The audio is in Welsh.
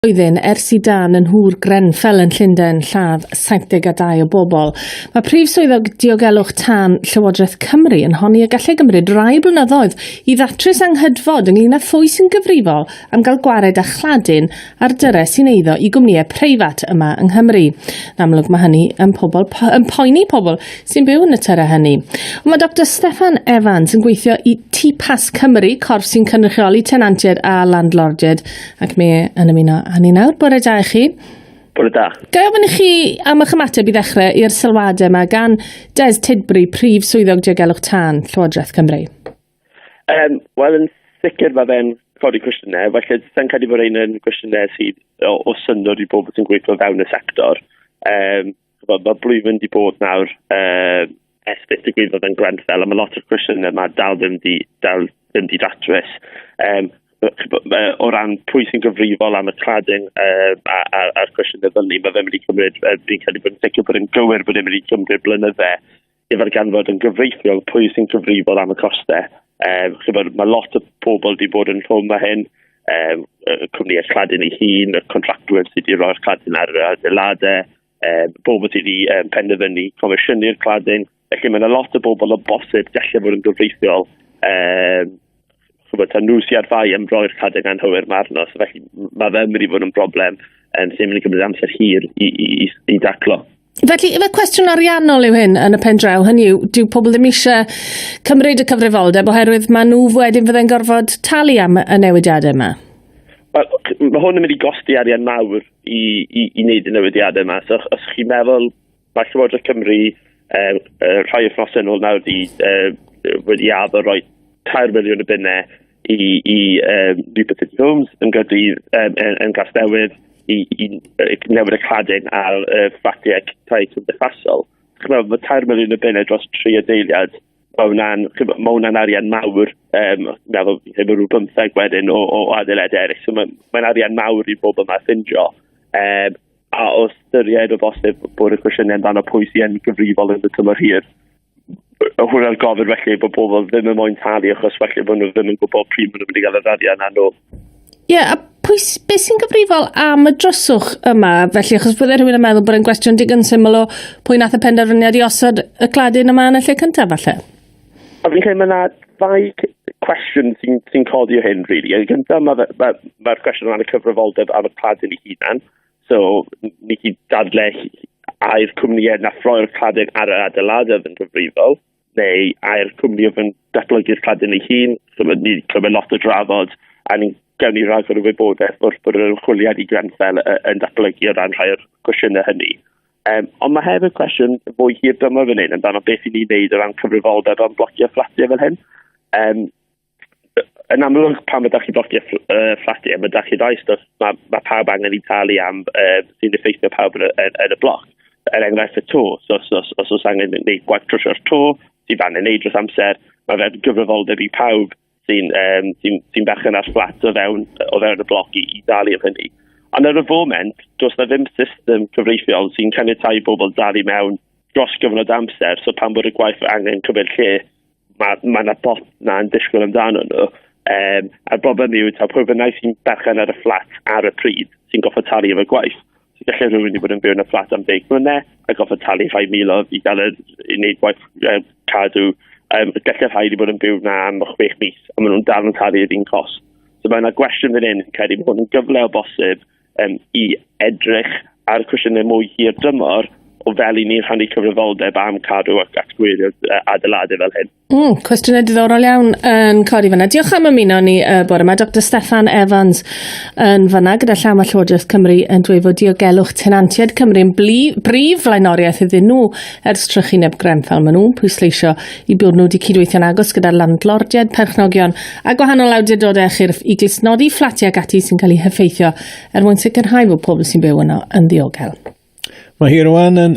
Blwyddyn ers i dân yn Nhŵr Grenfell yn Llundain lladd 72 o bobl. Mae Prif Swyddog Diogelwch Tân Llywodraeth Cymru yn honni y gallai gymryd rai blynyddoedd i ddatrys anghydfod ynglŷn â phwy sy'n gyfrifol am gael gwared â chladin ar dyrau sy'n eiddo i gwmnïau preifat yma yng Nghymru. Yn amlwg mae hynny yn, pobl, yn poeni pobl sy'n byw yn y tyrau hynny. Ond mae Dr Steffan Evans yn gweithio i TPAS Cymru, corff sy'n cynrychioli tenantiaid a landlordiaid, ac mae yn ymuno â ni nawr. Bore da i chi. Bore da. Ga i ofyn i chi am eich ymateb i ddechrau i'r sylwadau yma gan Des Tidbury, Prif Swyddog Diogelwch Tân, Llywodraeth Cymru? Wel, yn sicr mae fe'n codi cwestiynau. Felly, sa'n credu bod ein yn gwestiynau sydd o, o syndod i bobl sy'n gweithio fewn y sector. Um, mae, mae blwyddyn wedi bod nawr um, ers beth digwyddodd yn Grenfell, a mae lot o'r cwestiynau yma dal ddim di, dal ddim di datrys. Um, o ran pwy sy'n gyfrifol am y cladding um, a'r cwestiynau fel ni, mae fe'n mynd i cymryd, fi'n credu bod yn sicr bod yn gywir bod e'n mynd i cymryd blynydde i ddarganfod yn gyfreithiol pwy sy'n gyfrifol am y costau. Um, chybod, mae lot o pobl wedi bod yn rhwm â hyn, um, y cwmnïau cladin ei hun, y contractwyr sydd wedi rhoi'r cladin ar yr adeiladau, um, bobl sydd wedi um, penderfynu comisiynu'r cladin. Felly mae yna lot o bobl o bosib gallu fod yn gyfreithiol. Um, chybod, ta nhw sydd ar fai am roi'r cladin anghywir mae arno, so felly mae fe'n mynd i fod yn broblem um, sy'n mynd i gymryd amser hir i, i, i, i daclo. Felly, efe cwestiwn ariannol yw hyn yn y pen draw, hynny yw, dyw pobl ddim eisiau cymryd y cyfrifoldeb oherwydd maen nhw wedyn fydde'n gorfod talu am y newidiadau yma? Wel, mae hwn yn mynd i gosti arian mawr i, i, i wneud y newidiadau yma. So, os chi'n meddwl, mae Llywodraeth Cymru um, rhai wythnosau yn ôl nawr wedi, uh, wedi addo rhoi 3 miliwn o bunnau i, i um, Newport City Homes yn Gaerdydd, um, yn, yn Casnewydd, i, i, i newid y cladding ar uh, fflatiau tai cymdeithasol. Chymod, mae 3 miliwn o bunnau dros tri adeiliad, mae hwnna'n ma hwnna arian mawr, um, meddwl, hefo rhyw 15 wedyn o, o adeiladau eraill, so mae'n mae arian mawr i bobl yma ffindio. Um, a o ystyried o bosib bod y cwestiynau amdano pwy sy'n gyfrifol yn y tymor hir, hwnna'n gofyn felly bod pobl ddim yn moyn talu achos felly bod nhw ddim yn gwybod pryd maen nhw'n mynd i gael yr arian arno. Ie, yeah, a pwy, beth sy'n gyfrifol am y dryswch yma felly? Achos bydde rhywun yn meddwl bod e'n gwestiwn digon syml o pwy nath y penderfyniad i osod y cladin yma yn y lle cyntaf falle? A fi'n credu mae yna ddau cwestiwn sy'n sy codi o hyn, really. Y gyntaf, mae'r ma, ma, ma cwestiwn o ran y cyfrifoldeb am y cladin ei hunan. So, ni chi dadle ai'r cwmnïau na throi'r cladin ar yr adeiladau yn gyfrifol, neu ai'r cwmni oedd yn datblygu'r cladin ei hun. So, mae ni clywed lot o drafod, a ni'n gawn ni rhagor o wybodaeth wrth bod yr ymchwiliad i Grenfell yn datblygu o ran rhai o'r cwestiynau hynny. Um, ond mae hefyd cwestiwn fwy hir dymor fan hyn amdano beth i ni'n neud o ran cyfrifoldeb am blocio fflatiau fel hyn. Um, yn amlwg pan mae da chi blocio fflatiau, mae da chi rai stwff mae, mae pawb angen i talu am uh, sy'n effeithio pawb yn y, yn, yn y bloc. Er enghraifft y to, so os, os, os oes angen gwneud gwaith trwsio'r to, sydd angen gwneud dros amser, mae fe'n gyfrifoldeb i pawb sy'n um, sy sy berchen ar fflat o fewn, o fewn y bloc i, i dalu am hynny. Ond ar y foment, does na ddim system cyfreithiol sy'n caniatáu bobl dalu mewn dros gyfnod amser, so pan bod y gwaith angen cymryd lle, mae ma 'na bot 'na yn disgwyl amdano nhw. Um, a'r broblem yw, taw pwy bynnag sy'n berchen ar y fflat ar y pryd sy'n goffod talu am y gwaith. So gallai rhywun wedi bod yn byw yn y fflat am 10 mlynedd a goffod talu rhai miloedd i gael y, i wneud gwaith um, cadw. Um, gallai rhai wedi bod yn byw na am 6 mis a maen nhw'n dal yn talu yr un cost. So mae yna gwestiwn fan hyn, credu bod hwn yn gyfle o bosib um, i edrych ar y cwestiynau mwy hir dymor o fel i ni'n rhannu cyfrifoldeb am cadw ac atgyweirio adeiladau fel hyn. Mm, cwestiynau diddorol iawn yn codi fyna. Diolch am ymuno ni y bore yma. Dr Steffan Evans yn fyna gyda llaw mae Llywodraeth Cymru yn dweud fod diogelwch tenantiaid Cymru yn bli, brif flaenoriaeth iddyn nhw ers trychineb Grenfell. Maen nhw'n pwysleisio i bod nhw wedi cydweithio'n agos gyda landlordiaid, perchnogion a gwahanol awdurdodau a chyrff i glustnodi fflatiau ac ati sy'n cael eu heffeithio er mwyn sicrhau fod pobl sy'n byw yno yn ddiogel. Mae hi rwan yn